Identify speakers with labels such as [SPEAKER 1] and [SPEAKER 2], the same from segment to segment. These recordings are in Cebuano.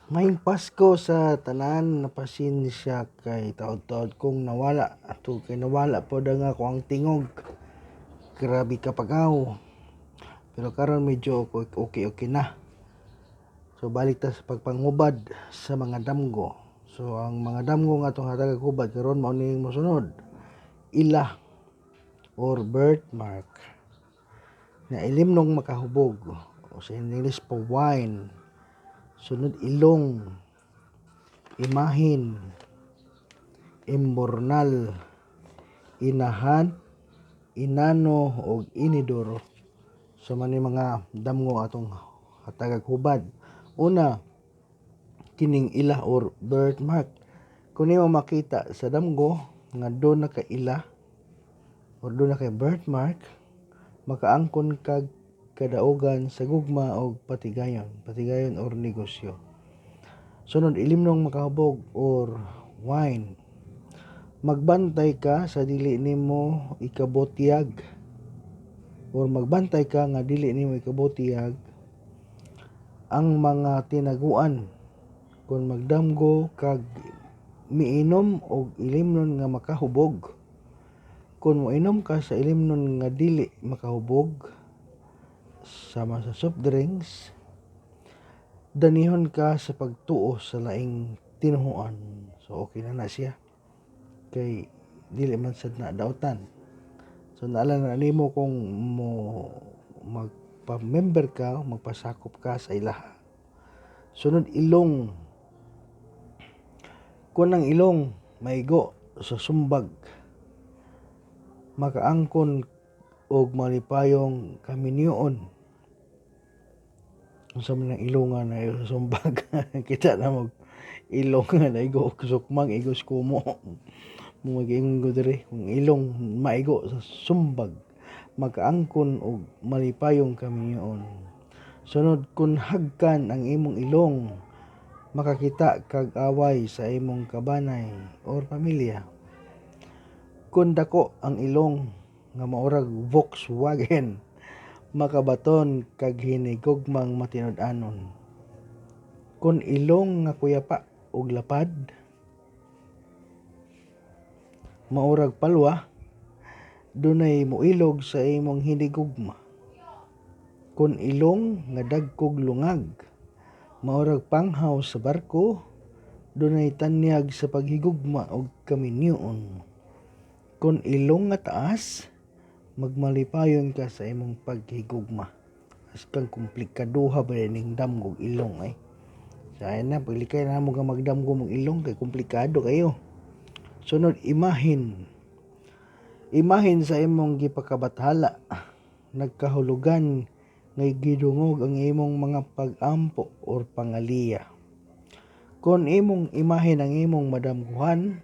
[SPEAKER 1] Maayong Pasko sa tanan. Napasensya kay taod-taod kong nawala. Ato kay nawala pod ang ako ang tingog. Grabe ka pagaw. Pero karon medyo okay okay na. So balik ta sa pagpanghubad sa mga damgo. So ang mga damgo nga atong hatagag hubad karon mao ning mosunod. Ila or birthmark na ilimnong makahubog o sa English pa wine. Sunod, ilong, imahin, imbornal, inahan, inano og inidoro. So man ni mga damgo atong hatagag hubad. Una, kining ila or birthmark. Kung nimo makita sa damgo nga doon na ka ila or doon na kay birthmark, makaangkon kag kadaugan sa gugma og patigayon, patigayon or negosyo. Sunod, ilimnong makahubog or wine. Magbantay ka sa dili nimo ikabutyag or magbantay ka nga dili nimo ikabutyag ang mga tinaguan kung magdamgo kag miinom og ilimnon nga makahubog. Kung moinom ka sa ilimnon nga dili makahubog sama sa soft drinks, danihon ka sa pagtuo sa laing tinuhuan. So okay na na siya kay dili man sad na dautan. So naala na nimo kung mo magpa-member ka, magpasakop ka sa ilaha. Sunod, ilong. Kung ang ilong maigo sa sumbag, makaangkon og malipayong kaminyoon. Unsa man ang ilong nga naigo sa sumbag? Kita na mo ilong nga naigo og sukmang igos kumo. Mo magiingon ko diri, kung ilong maigo sa sumbag, makaangkon og malipayong kaminyoon. Sunod, kung hagkan ang imong ilong, makakita kag away sa imong kabanay or pamilya. Kung dako ang ilong nga maurag Volkswagen, makabaton kag hinigugmang matinud-anon. Kung ilong nga kuyapa og lapad, maurag palwa, dunay moilog sa imong hinigugma. Kung ilong nga dagkog lungag, maurag panghaw sa barko, dunay tanyag sa paghigugma og kaminyoon. Kung ilong nga taas, magmalipayon ka sa imong paghigugma. Askang komplikaduha ba ning damgog ilong ay. Sa na paglikay na mo nga magdamgo mong ilong kay komplikado kayo. Sunod, imahin. Imahin sa imong gipakabathala, nagkahulugan nga gidungog ang imong mga pag-ampo or pangaliya. Kung imong imahin ang imong madamguhan,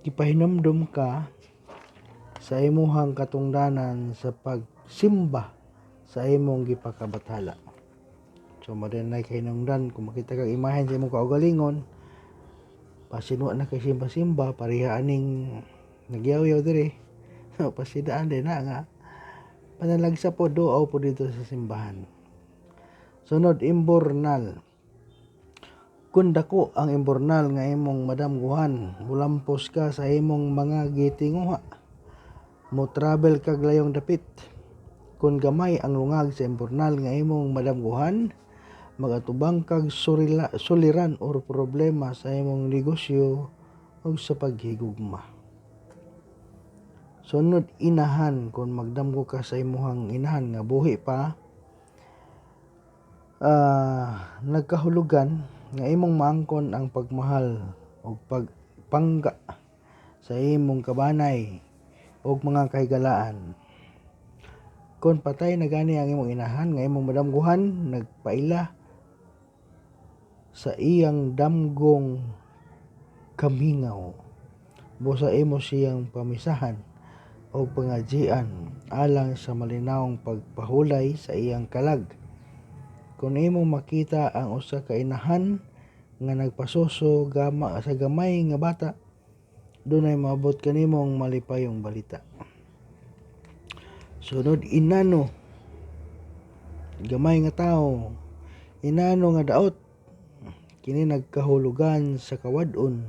[SPEAKER 1] gipahinumdum ka sa imuhang katungdanan sa pagsimba sa imong gipakabathala. So mao din kahinungdan kung makita kag imahen sa imong kaugalingon, basin wa na kay simba-simba, pareha aning nagyaw-yaw diri. Pasidaan din na nga panalagsa po duaw po dito sa simbahan. Sunod, imbornal. Kung dako ang imbornal nga imong madamguhan, mulampos ka sa imong mga gitinguha. Mo travel kag layong dapit. Kung gamay ang lungag sa imbornal nga imong madamguhan, magatubang kag suliran or problema sa imong negosyo o sa paghigugma. Sunod, inahan. Kung magdamgo ka sa imuhang inahan nga buhi pa, nagkahulugan nga imong maangkon ang pagmahal o pagpangga sa imong kabanay o mga kahigalaan. Kung patay na gani ang imong inahan nga imong madamguhan, nagpaila sa iyang damgong kamingaw. Busa imo siyang pamisahan o pangajian alang sa malinawong pagpahulay sa iyang kalag. Kung imong makita ang usa ka inahan nga nagpasuso gama sa gamay nga bata, dunay moabot kanimong malipayong balita. Sunod, inano. Gamay nga tawo. Inano nga daot. Kini nagkahulugan sa kawad-on.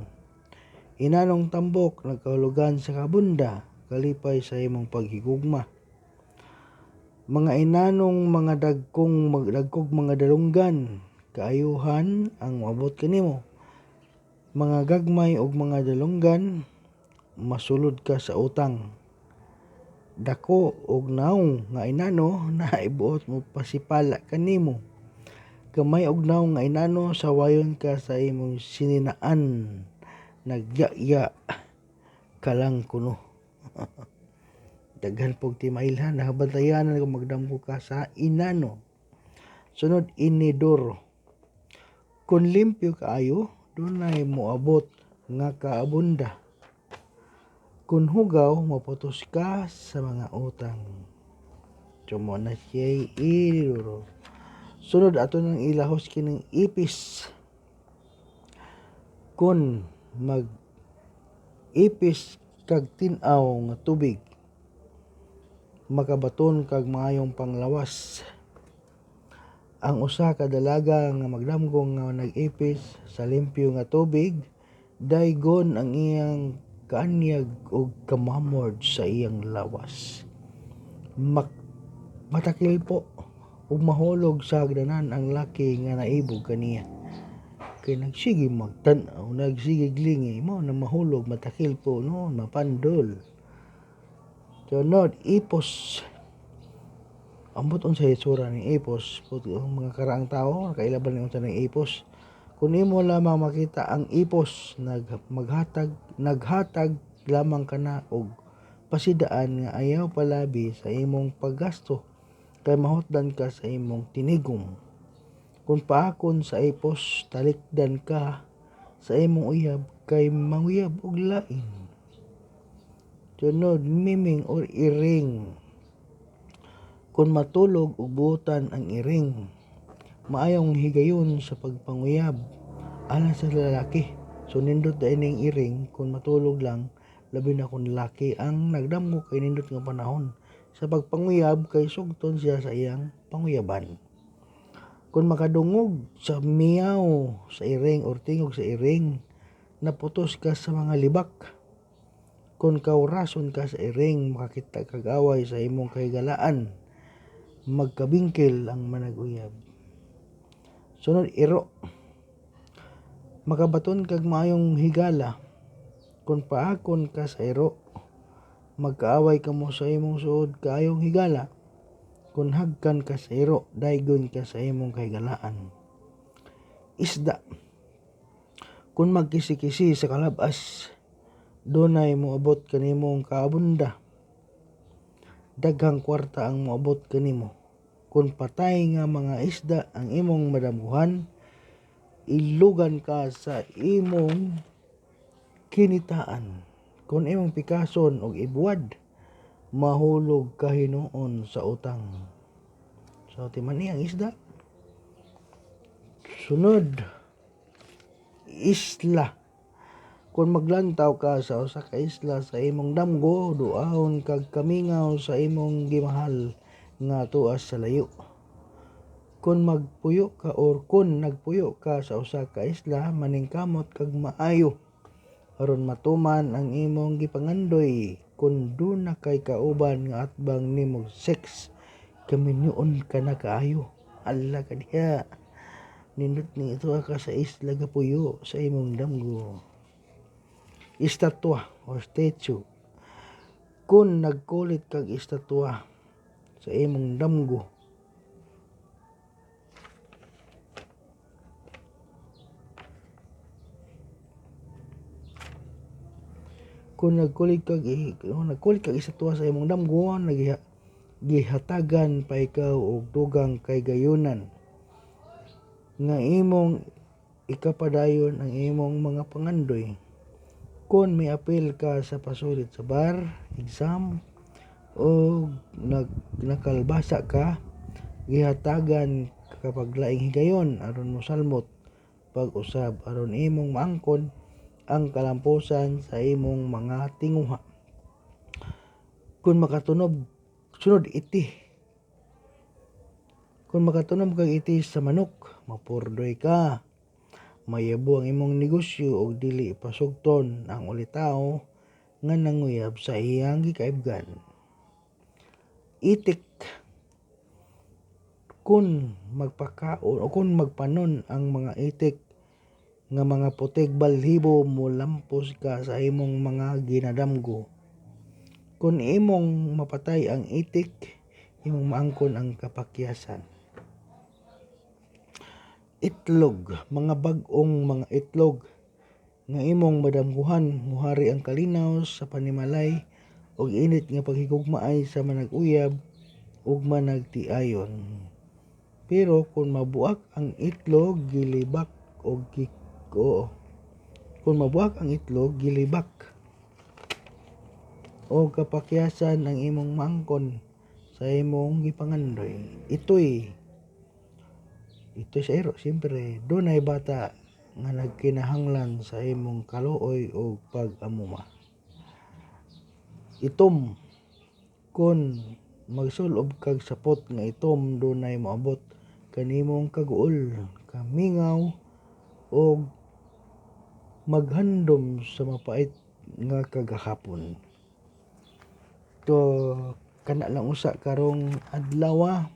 [SPEAKER 1] Inanong tambok nagkahulugan sa kabunda, kalipay sa imong paghigugma. Mga inanong mga dagkog mga dalunggan, kaayuhan ang moabot kanimo. Mga gagmay og mga dalunggan, masulod ka sa utang. Dako og nawong nga inano na ibuot mo pasipala kanimo. Gamay og nawong nga inano, sawayon ka sa imong sininaan, nagyaya ka lang kuno. Daghan pog timailhan, nakabantayanan kung magdamgo ka sa inano. Sunod, inidoro. Kung limpyo kaayo, dunay moabot nga kaabunda. Kung hugaw, maputos ka sa mga utang. So, mo na siya'y inidoro. Sunod, ato nang ilahos kining ipis. Kung mag-ipis kag tin-aw nga tubig, makabaton kag maayong panglawas. Ang usa ka dalaga nga magdamgo nga nag-ipis sa limpyo nga tubig, daygon ang iyang kaanyag og kamamord sa iyang lawas. Matakil po ug mahulog sa hagdanan ang laki nga naibog kaniya. Kay nagsige magtan-aw, nagsige glingi, mao na mahulog, matakil po no, mapandol. Sunod, ipos. Ambot unsa itsura ning ipos, put ang mga karaang tao nakailaban ni unsa ning ipos. Kung nimo lamang makita ang ipos, naghatag lamang kana og pasidaan nga ayaw palabi sa imong paggasto kay mahutdan ka sa imong tinigom. Kung paakon sa ipos, talikdan ka sa imong uyab kay manguyab og lain. Sunod, miming or iring. Kung matulog og buotan ang iring, maayong higayon sa pagpanguyab alang sa lalaki. So nindot da ining iring kung matulog lang, labi na kung lalaki ang nagdamgo kay nindot nga panahon sa pagpanguyab kay sugton siya sa iyang panguyaban. Kung makadungog sa miyaw sa iring or tingog sa iring, naputos ka sa mga libak. Kung kaurason ka sa iring, makakita kag away sa imong kahigalaan, magkabingkil ang manag-uyab. Sunod, iro. Makabaton kag maayong higala. Kung paakon ka sa iro, magkaaway kamo sa imong suod kaayong higala. Kung hagkan ka sa iro, daygon ka sa imong kahigalaan. Isda. Kung magkisi-kisi sa kalabas, dunay moabot kanimong kaabunda. Daghang kwarta ang moabot kanimo. Kung patay nga mga isda ang imong madamguhan, ilugan ka sa imong kinitaan. Kung imong pikason og ibuwad, mahulog ka hinuon sa utang. So, timan ang isda. Sunod, isla. Kung maglantaw ka sa usa ka isla sa imong damgo, duahon kag kamingaw sa imong gimahal nga tuas sa layo. Kung magpuyo ka or kung nagpuyo ka sa usa ka isla, maningkamot kag maayo aron matuman ang imong gipangandoy. Kung duna kay kauban nga atbang nimog sex, kaminyoon ka na kaayo. Ala ka diha. Nindot ni ito ka sa isla gapuyo sa imong damgo. Estatwa or statue. Kung nagkulit kag estatwa sa imong damgo, kung nagkulit kag estatwa sa imong damgo, gihatagan pa ikaw og dugang kahigayunan nga imong ikapadayon ang imong mga pangandoy. Kung miapil ka sa pasulit sa bar exam o nakalbasa ka, gihatagan kapag laing higayon aron mosalmot pag-usab aron imong maangkon ang kalampusan sa imong mga tinguha. Kung makatunob, sunod iti. Kung makatunob kag iti sa manok, mapurdoy ka. Mayabo ang imong negosyo ug dili pasugton ang ulitawo nga nanguyab sa iyang gikaibgan. Itik, kun magpakaon o kun magpanon ang mga itik nga mga putik balhibo, molampos ka sa imong mga ginadamgo. Kun imong mapatay ang itik, imong maangkon ang kapakyasan. Itlog, mga bag-ong mga itlog nga imong madamguhan, muhari ang kalinaw sa panimalay ug init nga paghigugmaay sa manag-uyab ug managtiayon. Pero kun mabuak ang itlog gilibak og kun mabuak ang itlog gilibak og kapakyasan ang imong maangkon sa imong gipangandoy. Itoy ito sa iro, siyempre, dunay bata nga nagkinahanglan sa imong kaluoy o pag-amuma. Itom, kun magsulob kag sapot nga itom, dunay moabot kanimong kaguol, kamingaw og maghandom sa mapait nga kagahapon. To kana lang usa karong adlaw.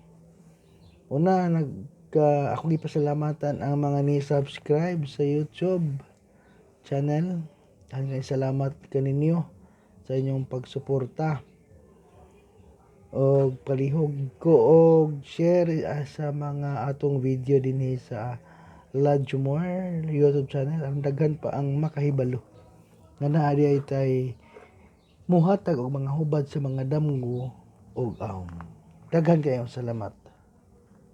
[SPEAKER 1] Una nagka ako gipasalamatan ang mga ni-subscribe sa YouTube channel. Daghang salamat kaninyo sa inyong pagsuporta og palihog ko og share sa mga atong video dinhi sa Ladjumore YouTube channel aron daghan pa ang makahibalo nga naa diay tay muhatag og mga hubad sa mga damgo og ahom. Daghan kayong salamat.